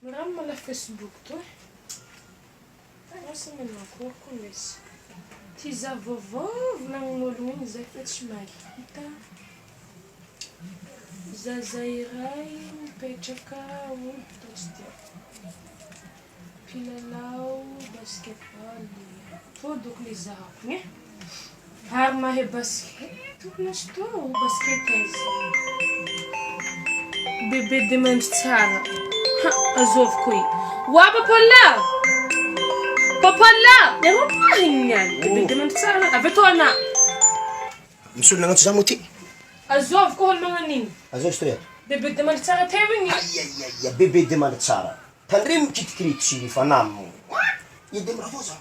Mirano mala Facebook to e. Asa manao akory koa izy. Ty za vaovao volagnin'olo igny zay fa tsy mahita. Zaza iray mipetraka ao tô tsy tiako. Mpilalao basketball. Tô doko le zahako igny e. Ary mahay basket hono izy tô, basketteuse. Bebe de mandry tsara. Ha, azovy koa i. Oa Papola! Papola! Ianao mpahiny niany. Bebe de mandry tsara. Avy etoa anà. Misy olona agnantso za moa ty? Azovy koa olo magnan'igny. Azovy story ato. Bebe de mandry tsara teo igny. Aiaiaia, bebe de mandry tsara. Tandremo mikitikirito sy rehefa nam. Ia de miravoa za.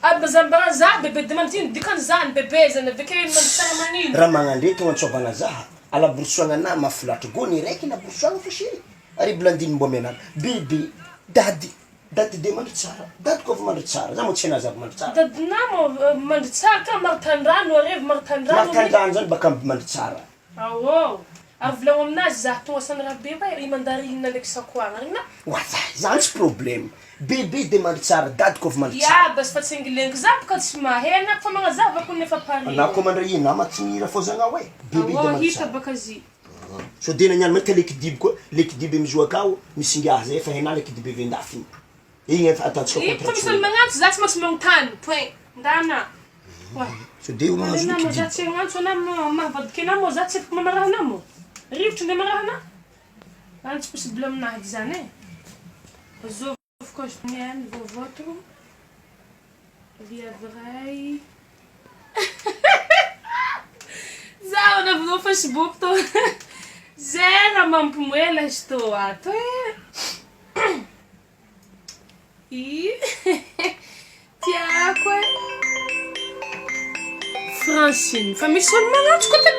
Aby zambara za bebe de mandry ino dikany zany bebe zany avy akeo ino mandry tsara magnino. Raha magnandreto agnantsoavana za, alaborosoagna anah mafilatro gony raiky laborosoagna fa chérie ary blandine mbô amianah bebe dady dady de mandry tsara dady koa avy mandry tsara za moa tsy hainah za avy mandry tsara. Dadinah moa mandry tsara ka maritandrano arivo maritandrano. Maritandrano zany baka mandry tsara. Aô! Ary volagno aminazy za tonga saina raha be hoe i mandarine ndraiky sakoagna regny na. Walahy, zany tsy problème. Bebe de mandry tsara, dady koa avy mandry tsara. Ia basy fa tsengilengy za boka tsy mahay anah fa magnazava kony efa pare. Anah koa mandray i nama tsy mihira fôzagnao e. Bebe de Aô mandry hita tsara. baka zy. Sao de nagnano mahita le kidiby koa, le kidiby amy akao misy ingahy zay efa hainah le kidiby avy andafy igny. Igny efa ataontsika Ino fa contre misy olo magnantso za tsy maintsy magnontany point. Ndana. Sao de mahazo Alena moa za kidiby. tsy hagnantso anah moa mahavadiky anah moa za tsy afaka mamaraha anah moa. Rivotro ndeha maraha anah. Zany tsy possible aminahy edy zany e. Azovy koa vaovao to. Viavy ray. Zaho navinao Facebook tô. Zay raha mampimoela izy tô ato e. I tiako e. Francine, fa misy olo magnantso koa ty.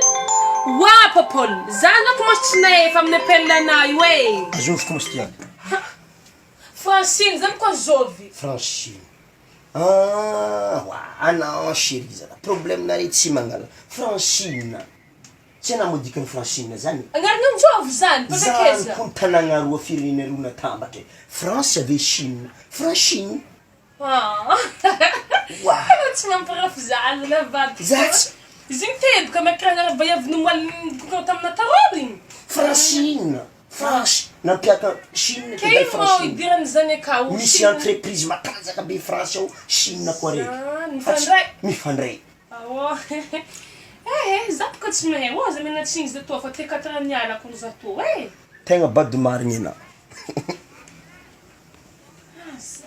Oa Popol, za anao commence tsy nahefa amin'ny appel anah io e. Azovy commence ty aby. Francine, zany koa azovy. Francine, ah oa anao chérie zalahy, problème nare tsy magnala. Francine. Tsy hainà moa dikan'ny Francine zany e. Agnarana anjovy zany, Zany mpandrakeza. koa ny tanàgna roa firenena roa natambatra e. France ave Chine. Francine. Ah. Oa. Anao tsy mampirafy za zalahy vadiko. Za tsy. Izy igny teboka makirana vaiavy nomoalin'ny nikokana tamina tarôlo igny. Francine. France. Nampiaka Chine Ke égale ino moa Francine. idiran'izany akao? Misy Chine. entreprise matanjaka be France ao, Chine koa reny. Zany, Fa tsy mifandray. mifandray. Aô eh eh za boka tsy mahay ô aza miala tsiny za toa fa te quatre nialako ny za toa eh. Tegna bado marigny anao. Aza.